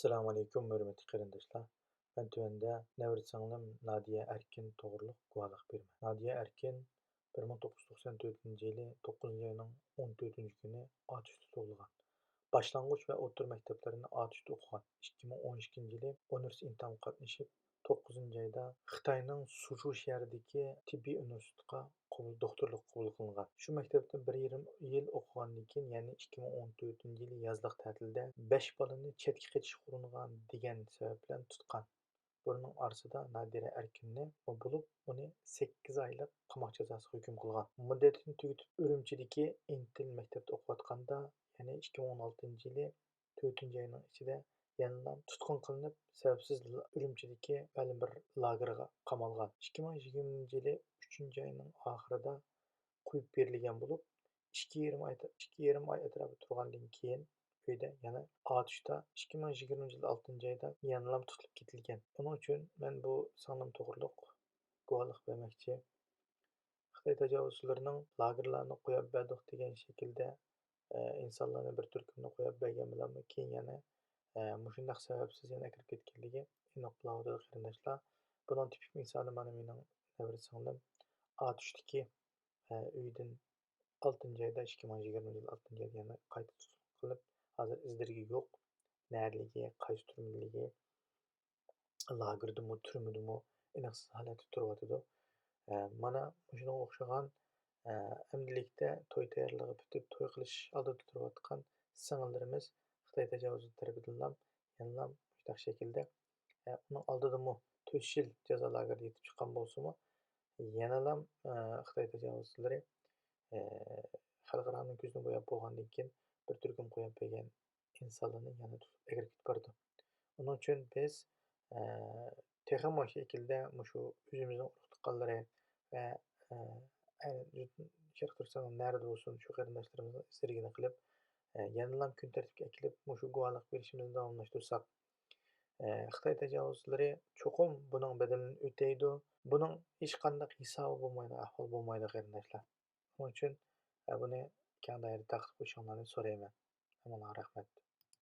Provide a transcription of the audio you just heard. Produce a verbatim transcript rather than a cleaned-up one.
ئەسسالامۇ ئەلەيكۇم، ھۆرمەتلىك قېرىنداشلار. مەن تۆۋەندە نەۋرە سىڭلىم نادىيە ئەركىن توغرۇلۇق گۇۋاھلىق بېرىمەن. نادىيە ئەركىن بىر مىڭ توققۇز يۈز توقسان تۆتىنچى يىلى توققۇزىنچى ئاينىڭ ئون تۆتىنچى كۈنى ئاتۇشتا تۇغۇلغان. باشلانغۇچ ۋە ئوتتۇرا مەكتەپلىرىنى ئاتۇشتا ئوقۇغان. ئىككى مىڭ ئون ئىككىنچى يىلى ئۇنىۋېرسىتېت ئىمتىھانغا قاتنىشىپ، توققۇزىنچى ئايدا خىتاينىڭ سۇژۇ شەھىرىدىكى تېببىي ئۇنىۋېرسىتېتقا قوبۇل، دوختۇرلۇققا قوبۇل قىلىنغان. شۇ مەكتەپتە بىر يېرىم يىل ئوقۇغاندىن كېيىن، يەنى ئىككى مىڭ ئون تۆتىنچى يىلى يازلىق تەتىلدە بەش بالىنى چەتكە قېچىشقا ئۇرۇنغان دېگەن سەۋەب بىلەن تۇتقان. بۇلارنىڭ ئارىسىدا نادىرە ئەركىننى بولۇپ، ئۇنى سەككىز ئايلىق قاماق جازاسىغا ھۆكۈم قىلغان. مۇددىتىنى تۈگىتىپ، ئۈرۈمچىدىكى ئىنتىل مەكتەپتە ئوقۇۋاتقاندا، يەنى ئىككى مىڭ ئون ئالتىنچى يىلى تۆتىنچى ئاينىڭ ئىچىدە يەنىلا تۇتقۇن قىلىنىپ، سەۋەبسىز ئۈرۈمچىدىكى مەلۇم بىر لاگېرغا قامالغان. ئىككى مىڭ يىگىرمىنچى يىلى ئۈچىنچى ئاينىڭ ئاخىرىدا قويۇپ بېرىلگەن بولۇپ، ئىككى يېرىم ئاي، ئىككى يېرىم ئاي ئەتراپىدا تۇرغاندىن كېيىن، ئۆيدە يەنە ئاتۇشتا ئىككى مىڭ يىگىرمىنچى يىل ئالتىنچى ئايدا يەنىلا تۇتۇلۇپ كېتىلگەن. ئۇنىڭ ئۈچۈن مەن بۇ سىڭلىم توغرۇلۇق گۇۋاھلىق بەرمەكچى. خىتاي تاجاۋۇزچىلىرىنىڭ لاگېرلارنى قويۇپ بەردۇق دېگەن شەكىلدە، ئە، ئىنسانلارنى، بىر تۈركۈمنى قويۇپ بەرگەن بىلەنمۇ كېيىن يەنە، ئە، مۇشۇنداق سەۋەبسىز يەنە ئەكىرىپ كەتكەنلىكى ئېنىق بولاۋاتىدۇ، قېرىنداشلار. بۇنىڭ تىپىك مىسالى مانا مېنىڭ نەۋرە سىڭلىم ئاتۇشتىكى، ئە، ئۆيدىن ئالتىنچى ئايدا، ئىككى مىڭ يىگىرمە يىل ئالتىنچى ئايدا يەنە قايتا تۇتقۇن قىلىپ، ھازىر ئىز-دېرىكى يوق. نەدىلىكى، قايسى تۈرمىدىلىكى، لاگېردىمۇ، تۈرمىدىمۇ، ئېنىقسىز ھالەتتە تۇرۇۋاتىدۇ. ئە، مانا مۇشۇنىڭغا ئوخشىغان، ئە، ئەمدىلىكتە توي تەييارلىقى پۈتۈپ، توي قىلىش ئالدىدا تۇرۇۋاتقان سىڭىللىرىمىز خىتاي تاجاۋۇزى تەرىپىدىنلا يەنىلا مۇشۇنداق شەكىلدە، ئە، ئۇنىڭ ئالدىدىمۇ تۆت يىل جازا لاگېرىدا يېتىپ چىققان بولسىمۇ، يەنىلا، ئە، خىتاي تاجاۋۇزچىلىرى، ئە، خەلقئارانىڭ كۆزىنى بوياپ بولغاندىن كېيىن، بىر تۈركۈم قويۇپ بەرگەن ئىنسانلارنى يەنە تۇتۇپ ئەكىرىپ كېتىپ بارىدۇ. ئۇنىڭ ئۈچۈن بىز، ئە، تېخىمۇ شەكىلدە مۇشۇ ئۆزىمىزنىڭ ئۇرۇق-تۇغقانلىرى ۋە، ئە، ئە، شەرقىي تۈركىستاننىڭ نەدە بولسۇن، شۇ قېرىنداشلىرىمىزنىڭ ئىز-دېرىكىنى قىلىپ، ئە، يەنىلا كۈن تەرتىپكە ئەكېلىپ، مۇشۇ گۇۋاھلىق بېرىشىمىزنى داۋاملاشتۇرساق، ئە، خىتاي تاجاۋۇزچىلىرى چوقۇم بۇنىڭ بەدىلىنى ئۆتەيدۇ. بۇنىڭ ھېچقانداق ھېسابى بولمايدىغان ئەھۋال بولمايدۇ، قېرىنداشلار. شۇنىڭ ئۈچۈن، ئە، بۇنى كەڭ دائىرىدە تارقىتىپ قويۇشۇڭلارنى سورايمەن. ھەممىڭلارغا رەھمەت.